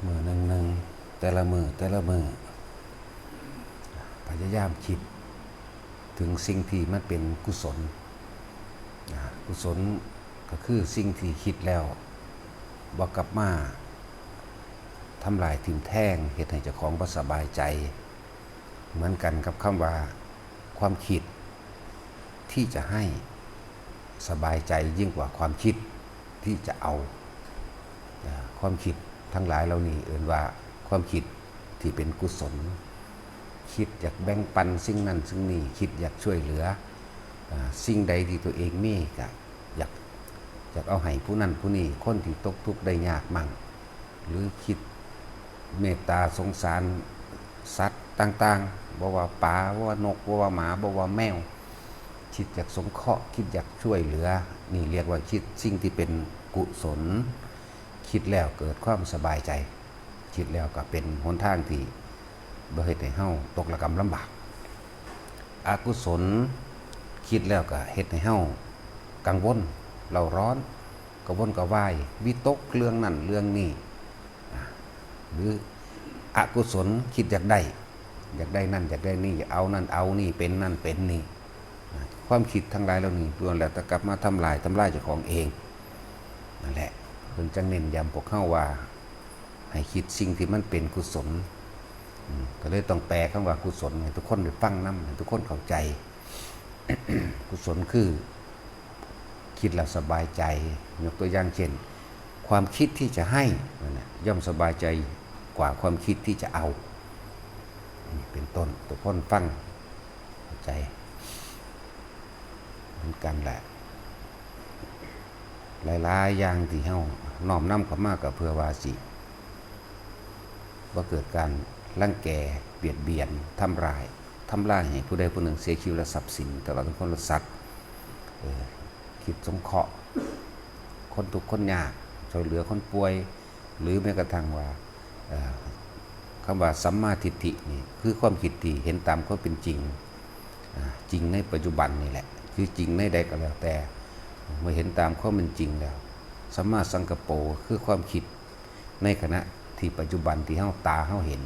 ມື້ໜຶ່ງໆ ແຕ່ລະມື້ແຕ່ລະມື້ ພະຍາຍາມຄິດເຖິງສິ່ງທີ່ມັນເປັນກຸສົນ. ອາ ກຸສົນກໍຄືສິ່ງທີ່ຄິດແລ້ວບໍ່ກັບມາທຳລາຍຖິ້ມແທງ ເຮັດໃຫ້ເຈົ້າຂອງບໍ່ສະບາຍໃຈ. ເໝືອນກັນກັບຄຳວ່າ ຄວາມຄິດທີ່ຈະໃຫ້ສະບາຍໃຈຍິ່ງກວ່າຄວາມຄິດທີ່ຈະເອົາ. ຄວາມຄິດທັງຫຼາຍເຫຼົ່ານີ້ເອີ້ນວ່າຄວາມຄິດທີ່ເປັນກຸສົນ. ຄິດຢາກແບ່ງປັນສິ່ງນັ້ນສິ່ງນີ້, ຄິດຢາກຊ່ວຍເຫຼືອ. ອາ ສິ່ງໃດທີ່ຕົວເອງມີກະຢາກ ຢາກເອົາໃຫ້ຜູ້ນັ້ນຜູ້ນີ້, ຄົນທີ່ຕົກທຸກໄດ້ຍາກໝັ້ງ ຫຼືຄິດເມດຕາສົງສານສັດຕ່າງໆ, ບໍ່ວ່າປາ, ບໍ່ວ່ານົກ, ບໍ່ວ່າໝາ, ບໍ່ວ່າແມວ, ຄິດຢາກສົງເຄາະ, ຄິດຢາກຊ່ວຍເຫຼືອ, ນີ້ລຽກວ່າຄິດສິ່ງທີ່ເປັນກຸສົນ. ຄິດແລ້ວເກີດຄວາມສະບາຍໃຈ, ຄິດແລ້ວກໍເປັນຫົນທາງທີ່ບໍ່ເຮັດໃຫ້ເຮົາຕົກລະກຳລຳບາກ. ອະກຸສົນ ຄິດແລ້ວກໍເຮັດໃຫ້ເຮົາກັງວົນເລົ້າຮ້ອນ, ກະວົນກະວາຍ, ວິຕົກເລື່ອງນັ້ນເລື່ອງນີ້. ອາ ຫຼືອະກຸສົນ ຄິດຢາກໄດ້, ຢາກໄດ້ນັ້ນ ຢາກໄດ້ນີ້, ຢາກເອົານັ້ນເອົານີ້, ເປັນນັ້ນເປັນນີ້. ອາ ຄວາມຄິດທັງຫຼາຍເຫຼົ່ານີ້ ລ້ວນແລ້ວແຕ່ກັບມາທຳລາຍ, ທຳລາຍເຈົ້າຂອງເອງ. ນັ້ນແຫຼະ ເພິ່ນຈຶ່ງເນັ້ນຢ້ຳພວກເຮົາວ່າ ໃຫ້ຄິດສິ່ງທີ່ມັນເປັນກຸສົນ. ອາ ກໍເລີຍຕ້ອງແປຄຳວ່າກຸສົນໃຫ້ທຸກຄົນໄດ້ຟັງນຳ, ໃຫ້ທຸກຄົນເຂົ້າໃຈ. ກຸສົນຄືຄິດແລ້ວສະບາຍໃຈ. ຍົກຕົວຢ່າງເຊັ່ນ ຄວາມຄິດທີ່ຈະໃຫ້ນັ້ນນະ ຍ່ອມສະບາຍໃຈກວ່າຄວາມຄິດທີ່ຈະເອົາ. ນີ້ເປັນຕົ້ນ, ທຸກຄົນຟັງເຂົ້າໃຈເໝືອນກັນແຫຼະ. ຫຼາຍໆຢ່າງທີ່ເຮົານ້ອມນຳເຂົ້າມາ ກໍເພື່ອວ່າຊິບໍ່ເກີດການລັງແກ, ບຽດບຽນ, ທຳຮ້າຍ, ທຳລາຍໃຫ້ຜູ້ໃດຜູ້ໜຶ່ງເສຍຊີວິດ ແລະ ຊັບສິນ ຕະຫຼອດທັງຄົນ ແລະ ສັດ. ເອີ ຄິດສົງເຄາະຄົນທຸກຄົນຍາກ, ຊ່ວຍເຫຼືອຄົນປ່ວຍ, ຫຼືແມ້ກະທັ່ງວ່າ ເອີ ຄຳວ່າສຳມາທິດຖິນີ້ ຄືຄວາມຄິດທີ່ເຫັນຕາມຄວາມເປັນຈິງ, ອາ ຈິງໃນປັດຈຸບັນນີ້ແຫຼະ ຄືຈິງໃນໃດກໍແລ້ວແຕ່ ເມື່ອເຫັນຕາມຄວາມເປັນຈິງແລ້ວ. ສຳມາສັງກັບໂປ ຄືຄວາມຄິດໃນຂະນະທີ່ປັດຈຸບັນທີ່ເຮົາ ຕາເຮົາເຫັນ,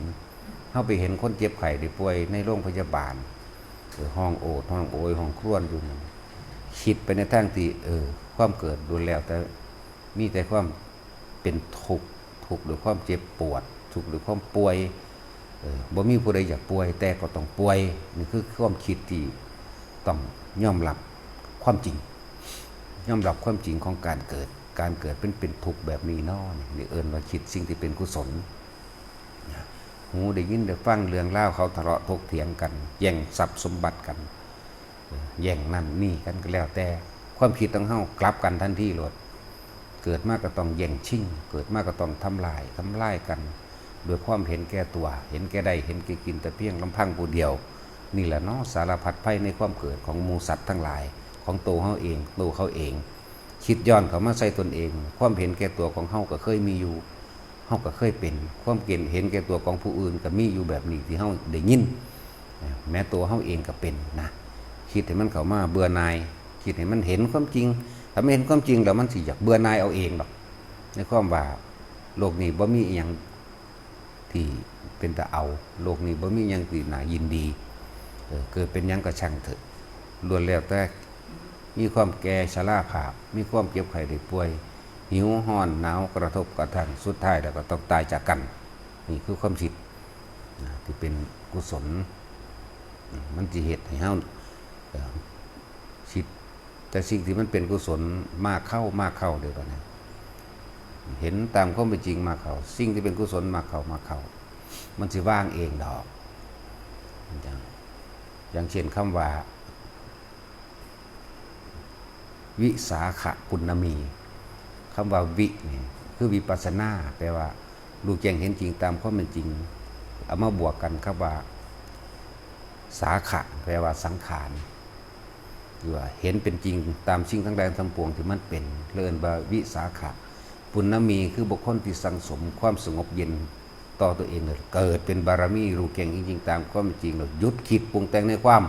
ເຮົາໄປເຫັນຄົນເຈັບໄຂ້ໄດ້ປ່ວຍໃນໂຮງພະຍາບານ ເອີ ຮ້ອງໂອດຮ້ອງໂອຍ ຮ້ອງຄຣວນຢູ່ນັ້ນ, ຄິດໄປໃນທາງທີ່ ເອີ ຄວາມເກີດລ້ວນແລ້ວແຕ່ມີແຕ່ຄວາມ ເປັນທຸກ, ທຸກດ້ວຍຄວາມເຈັບປວດ, ທຸກດ້ວຍຄວາມປ່ວຍ. ເອີ ບໍ່ມີຜູ້ໃດຢາກປ່ວຍ ແຕ່ກໍຕ້ອງປ່ວຍ. ນີ້ຄືຄວາມຄິດທີ່ຕ້ອງຍອມຮັບຄວາມຈິງ, ຍອມຮັບຄວາມຈິງຂອງການເກີດ. ການເກີດເປັນ, ເປັນທຸກແບບນີ້ເນາະ. ນີ້ເອີ້ນວ່າຄິດສິ່ງທີ່ເປັນກຸສົນ. ຫູໄດ້ຍິນໄດ້ຟັງເລື່ອງລາວເຂົາທະເລາະຖົກຖຽງກັນ, ແຍ່ງຊັບສົມບັດກັນ, ແຍ່ງນັ້ນນີ້ກັນກໍແລ້ວແຕ່, ຄວາມຄິດຂອງເຮົາກັບກັນທັນທີໂລດ. ເກີດມາກໍຕ້ອງແຍ່ງຊິງ, ເກີດມາກໍຕ້ອງທຳລາຍ, ທຳລາຍກັນດ້ວຍຄວາມເຫັນແກ່ຕົວ, ເຫັນແກ່ໄດ້, ເຫັນແກ່ກິນແຕ່ພຽງລຳພັງຜູ້ດຽວ. ນີ້ແຫຼະເນາະ ສາລະພັດໄພໃນຄວາມເກີດຂອງໝູ່ສັດທັງຫຼາຍ, ຂອງໂຕເຮົາເອງ, ໂຕເຂົາເອງ. ຄິດຍ້ອນເຂົ້າມາໃສ່ຕົນເອງ, ຄວາມເຫັນແກ່ຕົວຂອງເຮົາກໍເຄີຍມີຢູ່. ເຮົາກໍເຄີຍເປັນ, ຄວາມເຫັນແກ່ຕົວຂອງຜູ້ອື່ນກໍມີຢູ່ແບບນີ້ທີ່ເຮົາໄດ້ຍິນ. ແມ້ຕົວເຮົາເອງກໍເປັນນະ. ຄິດໃຫ້ມັນເຂົ້າມາເບື່ອໜ່າຍ, ຄິດໃຫ້ມັນເຫັນຄວາມຈິງ. ຖ້າມັນເຫັນຄວາມຈິງແລ້ວ ມັນຊິຢາກເບື່ອໜ່າຍເອົາເອງດອກ. ໃນຄວາມວ່າໂລກນີ້ບໍ່ມີອີ່ຫຍັງທີ່ເປັນຕາເອົາ, ໂລກນີ້ບໍ່ມີຫຍັງທີ່ໜ້າຍິນດີ. ເອີ ເກີດເປັນຫຍັງກໍຊ່າງເຖາະ, ລ້ວນແລ້ວແຕ່ ມີຄວາມແກ່ຊະລາພາບ, ມີຄວາມເຈັບໄຂ້ໄດ້ປ່ວຍ, ຫິວ, ຮ້ອນ, ໜາວ, ກະທົບກະທັ່ງ, ສຸດທ້າຍແລ້ວກໍຕ້ອງຕາຍຈາກກັນ. ນີ້ຄືຄວາມຄິດນະ ທີ່ເປັນກຸສົນ. ມັນຊິເຮັດໃຫ້ເຮົາ ເອີ ຄິດແຕ່ສິ່ງທີ່ມັນເປັນກຸສົນມາກເຂົ້າ, ມາກເຂົ້າເດ້ບັດນີ້. ເຫັນຕາມຄວາມເປັນຈິງມາກເຂົ້າ, ສິ່ງທີ່ເປັນກຸສົນມາກເຂົ້າ, ມາກເຂົ້າ. ມັນຊິວາງເອງດອກ. ຢ່າງ, ຢ່າງເຊັ່ນຄຳວ່າ ວິສາຂະປຸນນະມີ. ຄຳວ່າວິນີ້ຄືວິປັດສະນາ, ແປວ່າຮູ້ແຈ້ງເຫັນຈິງຕາມຄວາມເປັນຈິງ. ເອົາມາບວກກັນຄຳວ່າສາຂະ ແປວ່າສັງຂານ, ຫຼືວ່າເຫັນເປັນຈິງຕາມສິ່ງທັງຫຼາຍທັງປວງທີ່ມັນເປັນ, ເອີ້ນວ່າວິສາຂະ. ປຸນນະມີ ຄືບຸກຄົນທີ່ສັ່ງສົມຄວາມສະຫງົບເຢັນຕໍ່ຕົວເອງ, ເກີດເປັນບາລະມີ ຮູ້ແຈ້ງເຫັນຈິງຕາມຄວາມເປັນຈິງ ແລ້ວຢຸດຄິດປຸງແຕ່ງໃນຄວາມ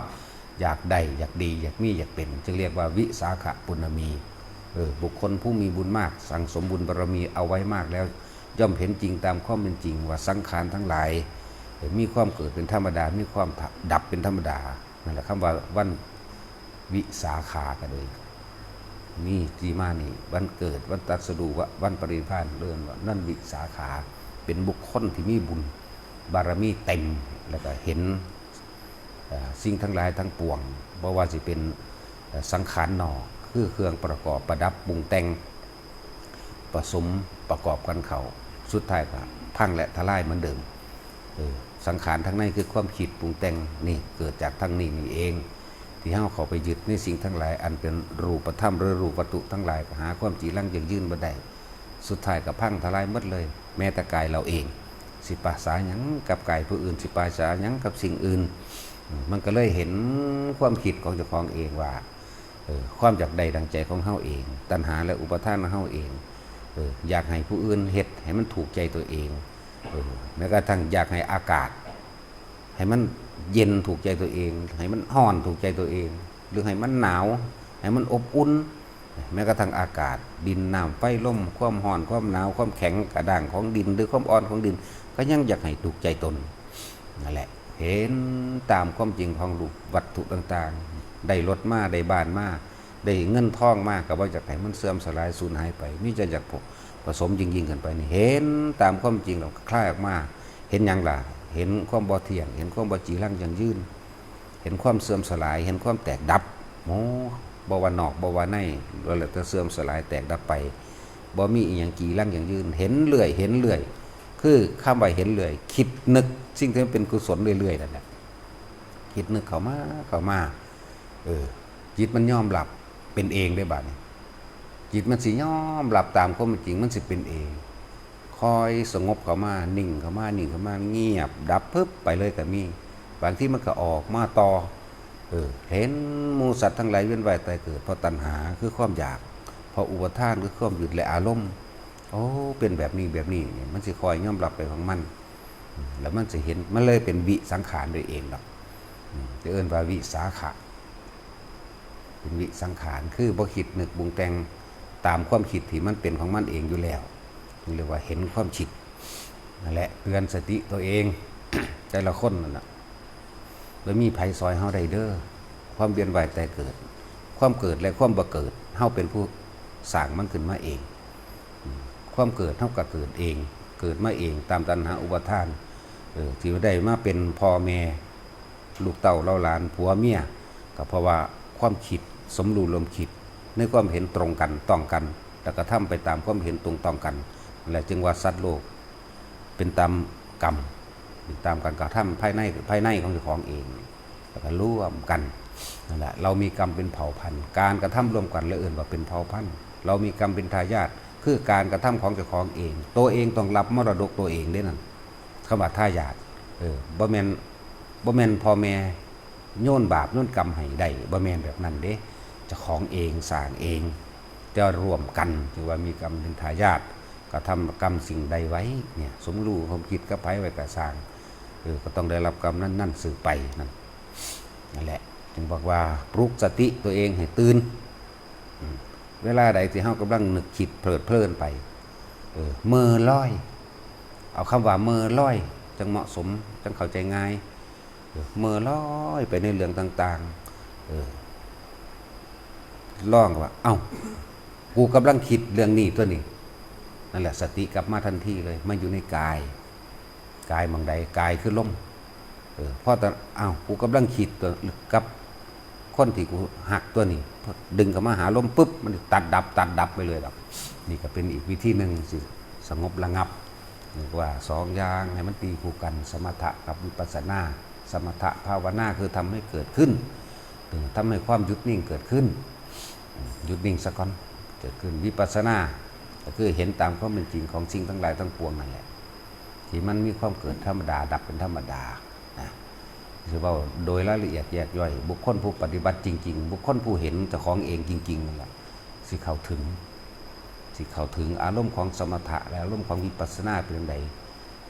ຢາກໄດ້, ຢາກດີ, ຢາກມີ, ຢາກເປັນ, ຈຶ່ງຮຽກວ່າວິສາຂະປຸນນະມີ. ເອີ ບຸກຄົນຜູ້ມີບຸນມາກ, ສັ່ງສົມບຸນບາລະມີເອົາໄວ້ມາກແລ້ວ, ຍ່ອມເຫັນຈິງຕາມຄວາມເປັນຈິງວ່າສັງຂານທັງຫຼາຍ ເອີ ມີຄວາມເກີດເປັນທຳມະດາ ມີຄວາມ ດ- ດັບເປັນທຳມະດາ. ນັ້ນແຫຼະ ຄຳວ່າວັນວິສາຂາກໍເລີຍມີທີ່ມານີ້ ວັນເກີດ ວັນຕັດສະຮູ້ ວັນປະລິນິບພານ ເອີ້ນວ່າວັນວິສາຂາ ເປັນບຸກຄົນທີ່ມີບຸນບາລະມີເຕັມ ແລ້ວກໍເຫັນ ເອີ ສິ່ງທັງຫຼາຍທັງປວງ ບໍ່ວ່າຊິເປັນ ເອີ ສັງຂານນອກ ຄືເຄື່ອງປະກອບປະດັບປຸງແຕ່ງ ປະສົມປະກອບກັນເຂົ້າ ສຸດທ້າຍກໍພັງ ແລະ ທະລາຍເໝືອນເດີມ. ເອີ ສັງຂານທາງໃນຄືຄວາມຄິດປຸງແຕ່ງນີ້ ເກີດຈາກທາງນີ້ນີ້ເອງ ທີ່ເຮົາເຂົ້າໄປຍຶດໃນສິ່ງທັງຫຼາຍອັນເປັນຮູບປະທຳ ຫຼື ຮູບວັດຖຸທັງຫຼາຍ ກໍຫາຄວາມຈີລັງຢັ້ງຢືນບໍ່ໄດ້ ສຸດທ້າຍກໍພັງທະລາຍໝົດເລີຍ. ແມ້ແຕ່ກາຍເຮົາເອງ ຊິປະສາຫຍັງກັບກາຍຜູ້ອື່ນ ຊິປະສາຫຍັງກັບສິ່ງອື່ນ. ມັນກໍເລີຍເຫັນຄວາມຄິດຂອງເຈົ້າຂອງເອງວ່າ ເອີ ຄວາມຢາກໄດ້ດັ່ງໃຈຂອງເຮົາເອງ ຕັນຫາ ແລະ ອຸປາທານຂອງເຮົາເອງ ເອີ ຢາກໃຫ້ຜູ້ອື່ນເຮັດໃຫ້ມັນຖືກໃຈຕົວເອງ ເອີ ແມ້ກະທັ່ງຢາກໃຫ້ອາກາດໃຫ້ມັນເຢັນຖືກໃຈຕົວເອງ ໃຫ້ມັນຮ້ອນຖືກໃຈຕົວເອງ ຫຼື ໃຫ້ມັນໜາວ ໃຫ້ມັນອົບອຸ່ນ ແມ້ກະທັ່ງອາກາດ ດິນ ນ້ຳ ໄຟ ລົມ ຄວາມຮ້ອນ ຄວາມໜາວ ຄວາມແຂງກະດ້າງຂອງດິນ ຫຼື ຄວາມອ່ອນຂອງດິນ ກໍຍັງຢາກໃຫ້ຖືກໃຈຕົນ. ນັ້ນແຫຼະ ເຫັນຕາມຄວາມຈິງຂອງຮູບວັດຖຸຕ່າງໆ ໄດ້ລົດມາ ໄດ້ບ້ານມາ ໄດ້ເງິນທອງມາ ກໍບໍ່ຢາກໃຫ້ມັນເສື່ອມສະຫຼາຍສູນຫາຍໄປ ມີແຕ່ຢາກປະສົມຍິ່ງໆຂຶ້ນໄປ. ນີ້ ເຫັນຕາມຄວາມຈິງແລ້ວຄາຍອອກມາ ເຫັນຫຍັງລະ? ເຫັນຄວາມບໍ່ທ່ຽງ ເຫັນຄວາມບໍ່ຈີລັງຢັ້ງຢືນ ເຫັນຄວາມເສື່ອມສະຫຼາຍ ເຫັນຄວາມແຕກດັບ. ໂອ້ ບໍ່ວ່ານອກບໍ່ວ່າໃນ ລ້ວນແລ້ວແຕ່ເສື່ອມສະຫຼາຍແຕກດັບໄປ ບໍ່ມີອີ່ຫຍັງຈີລັງຢັ້ງຢືນ. ເຫັນເລື້ອຍ ເຫັນເລື້ອຍ ຄືຄຳວ່າເຫັນເລື້ອຍ ຄິດນຶກສິ່ງທີ່ມັນເປັນກຸສົນເລື້ອຍໆນັ້ນແຫຼະ ຄິດນຶກເຂົ້າມາ ເຂົ້າມາ ເອີ ຈິດມັນຍອມຮັບເປັນເອງເດ້ບາດນີ້ ຈິດມັນຊິຍອມຮັບຕາມຄວາມເປັນຈິງ ມັນຊິເປັນເອງ ຄ່ອຍສະຫງົບເຂົ້າມາ ນິ່ງເຂົ້າມາ ນິ່ງເຂົ້າມາ ງຽບດັບປຶບໄປເລີຍກໍມີ. ບາງທີມັນກໍອອກມາຕໍ່ ເອີ ເຫັນໝູ່ສັດທັງຫຼາຍວຽນວ່າຍຕາຍເກີດ ເພາະຕັນຫາຄືຄວາມຢາກ ເພາະອຸປາທານຄືຄວາມຍຶດ ແລະ ອາລົມ. ໂອ້ ເປັນແບບນີ້ ແບບນີ້ ມັນຊິຄ່ອຍຍອມຮັບໄປຂອງມັນ ແລ້ວມັນຊິເຫັນ ມັນເລີຍເປັນວິສັງຂານໂດຍເອງດອກ ຈະເອີ້ນວ່າວິສາຂະ ເປັນວິສັງຂານ ຄືບໍ່ຄິດນຶກປຸງແຕ່ງຕາມຄວາມຄິດທີ່ມັນເປັນຂອງມັນເອງຢູ່ແລ້ວ ຈຶ່ງເອີ້ນວ່າເຫັນຄວາມຄິດ. ນັ້ນແຫຼະ ເຕືອນສະຕິຕົວເອງ ແຕ່ລະຄົນນັ້ນນະ ບໍ່ມີໃຜຊ່ອຍເຮົາໄດ້ເດີ ຄວາມວຽນວ່າຍແຕ່ເກີດ ຄວາມເກີດ ແລະ ຄວາມບໍ່ເກີດ ເຮົາເປັນຜູ້ສ້າງມັນຂຶ້ນມາເອງ. ຄວາມເກີດເຮົາກໍເກີດເອງ ເກີດມາເອງຕາມຕັນຫາອຸປາທານ ເອີ ທີ່ໄດ້ມາເປັນພໍ່ແມ່ ລູກເຕົ້າເຫຼົ່າຫຼານ ຜົວເມຍ ກໍເພາະວ່າຄວາມຄິດສົມຮູ້ຮ່ວມຄິດ ໃນຄວາມເຫັນຕົງກັນ ຕ້ອງກັນ ແລ້ວກະທຳໄປຕາມຄວາມເຫັນຕົງຕ້ອງກັນ ແລະ ຈຶ່ງວ່າສັດໂລກເປັນຕາມກຳ ເປັນຕາມການກະທຳພາຍໃນ ພາຍໃນຂອງເຈົ້າຂອງເອງ ແລ້ວກະລວມກັນ. ນັ້ນແຫຼະ ເຮົາມີກຳເປັນເຜົ່າພັນ ການກະທຳລວມກັນ ເຮົາເອີ້ນວ່າເປັນເຜົ່າພັນ. ເຮົາມີກຳເປັນທາຍາດ ຄືການກະທຳຂອງເຈົ້າຂອງເອງ ໂຕເອງຕ້ອງຮັບມໍລະດົກໂຕເອງເດ້ນັ້ນ ຄຳວ່າທາຍາດ ເອີ ບໍ່ແມ່ນ ບໍ່ແມ່ນພໍ່ແມ່ໂຍນບາບໂຍນກຳໃຫ້ໄດ້ ບໍ່ແມ່ນແບບນັ້ນເດ້ ເຈົ້າຂອງເອງສ້າງເອງ ແຕ່ວ່າຮ່ວມກັນ ຖືວ່າມີກຳເປັນທາຍາດ ກະທຳກຳສິ່ງໃດໄວ້ ເນຍ ສົມຮູ້ຮ່ວມຄິດກັບໃຜໄວ້ກະຊ່າງ ເອີ ກໍຕ້ອງໄດ້ຮັບກຳນັ້ນໆສືບໄປນັ້ນ. ນັ້ນແຫຼະ ຈຶ່ງບອກວ່າ ປຸກສະຕິຕົວເອງໃຫ້ຕື່ນ ເວລາໃດທີ່ເຮົາກຳລັງນຶກຄິດເພີດເພີນໄປ ເອີ ເມີລອຍ ເອົາຄຳວ່າເມີລອຍ ຈັ່ງເໝາະສົມ ຈັ່ງເຂົ້າໃຈງ່າຍ ເອີ ເມີລອຍໄປໃນເລື່ອງຕ່າງໆ ເອີ ລອງວ່າ ເອົ້າ ກູກຳລັງຄິດເລື່ອງນີ້ຕົວນີ້ ນັ້ນແຫຼະ ສະຕິກັບມາທັນທີເລີຍ ມາຢູ່ໃນກາຍ ກາຍໝ່ອງໃດ? ກາຍຄືລົມ ເອີ ພໍຕອນ ອ້າວ ກູກຳລັງຄິດຕົວກັບຄົນທີ່ກູຮັກຕົວນີ້ ດຶງເຂົ້າມາຫາລົມປຶບ ມັນຕັດດັບ ຕັດດັບໄປເລີຍດອກ. ນີ້ກໍເປັນອີກວິທີໜຶ່ງ ຊິສະຫງົບລະງັບ ເອີ້ນວ່າສອງຢ່າງໃຫ້ມັນຕີຄູ່ກັນ ສະມະຖະກັບວິປັດສະນາ. ສະມະຖະພາວະນາຄືທຳໃຫ້ເກີດຂຶ້ນ ເອີ ທຳໃຫ້ຄວາມຢຸດນິ່ງເກີດຂຶ້ນ ຢຸດນິ່ງສາກ່ອນ ເກີດຂຶ້ນ. ວິປັດສະນາກໍຄືເຫັນຕາມຄວາມເປັນຈິງຂອງສິ່ງທັງຫຼາຍທັງປວງນັ້ນແຫຼະ ທີ່ມັນມີຄວາມເກີດທຳມະດາ ດັບເປັນທຳມະດານະ. ຊິເວົ້າໂດຍລາຍລະອຽດແຍກຍ່ອຍ ບຸກຄົນຜູ້ປະຕິບັດຈິງໆ ບຸກຄົນຜູ້ເຫັນເຈົ້າຂອງເອງຈິງໆນັ້ນແຫຼະ ຊິເຂົ້າເຖິງ ຊິເຂົ້າເຖິງອາລົມຂອງສະມະຖະ ແລະ ອາລົມຂອງວິປັດສະນາເປັນຈັ່ງໃດ.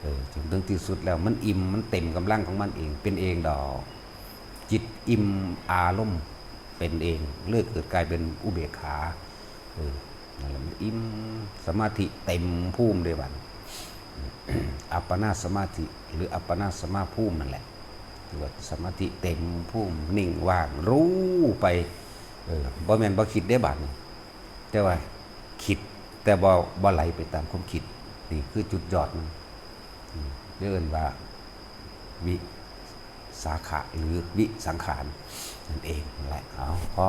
ເອີ ຈົນເຖິງທີ່ສຸດແລ້ວ ມັນອີ່ມ ມັນເຕັມກຳລັງຂອງມັນເອງ ເປັນເອງດອກ ຈິດອີ່ມອາລົມເປັນເອງ ເລີຍເກີດກາຍເປັນອຸເບກຂາ. ເອີ ນັ້ນແຫຼະ ມັນອີ່ມ ສະມາທິເຕັມພູມເດ້ບັດນີ້ ອັບປະນາສະມາທິ ຫຼື ອັບປະນາສະມາພູມນັ້ນແຫຼະ ຄືວ່າສະມາທິເຕັມພູມ ນິ່ງວ່າງ ຮູ້ໄປ ເອີ ບໍ່ແມ່ນບໍ່ຄິດເດ້ບາດນີ້ ແຕ່ວ່າຄິດ ແຕ່ບໍ່ ບໍ່ໄຫຼໄປຕາມຄວາມຄິດ. ນີ້ຄືຈຸດຍອດມັນ ອືມ ເອີ້ນວ່າວິສາຂະ ຫຼື ວິສັງຂານນັ້ນເອງ. ນັ້ນແຫຼະ ເອົາ ພໍ.